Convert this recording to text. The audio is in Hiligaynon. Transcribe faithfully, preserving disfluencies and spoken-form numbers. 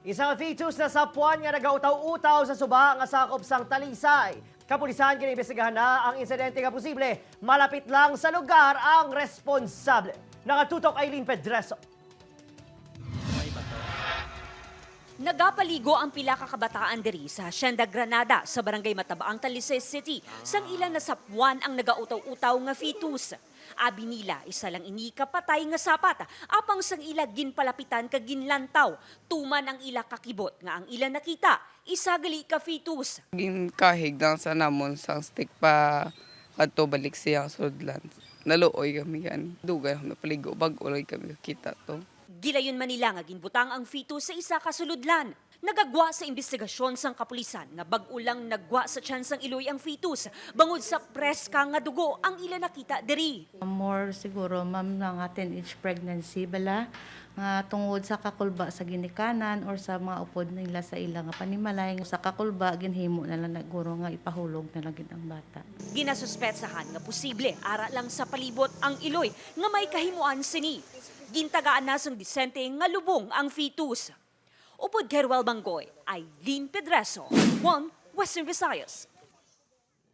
Isa nga fetus nasapuan nga nagautaw-utaw sa suba nga sakop sang Talisay. Kapulisan ginaimbestigahan na ang insidente nga posible malapit lang sa lugar ang responsable. Nagatutok Aileen Pedreso. Nagapaligo ang pila ka kabataan diri sa Hacienda Granada sa Barangay Matabaang, Talisay City sang ila nasapuan ang nagautaw-utaw nga fetus. Abi nila, isa lang ini ka patay nga sapat, apang sang ila ginpalapitan kag ginlantaw, tuman ang ila kakibot nga ang ila nakita isa gali ka fetus. Ginkahig lang sa namon sang stick pa kadto balik siya sudlan. Naluoy kami gani. Dugay kami paligo, bag-o lang kami kakita to. Gilayon man nila nga ginbutang ang fetus sa isa ka sulodlan. Nagagwa sa imbestigasyon sang kapulisan nga bag-o lang nagwa sa tiyan sang iloy ang fetus bangod sa preska nga dugo ang ila nakita diri. More siguro, ma'am, nga teenage pregnancy bala, nga tungod sa kakulba sa ginikanan or sa mga upod nila sa ila nga panimalay, sa kakulba, ginhimo na lang na guro nga ipahulog na lang gid ang bata. Ginasuspetsahan nga posible ara lang sa palibot ang iloy nga may kahimuan sini. Gintagaan na sang disente nga lubong ang fetus. Upod kay Ruel Banggoy, Aileen Pedreso, One Western Visayas.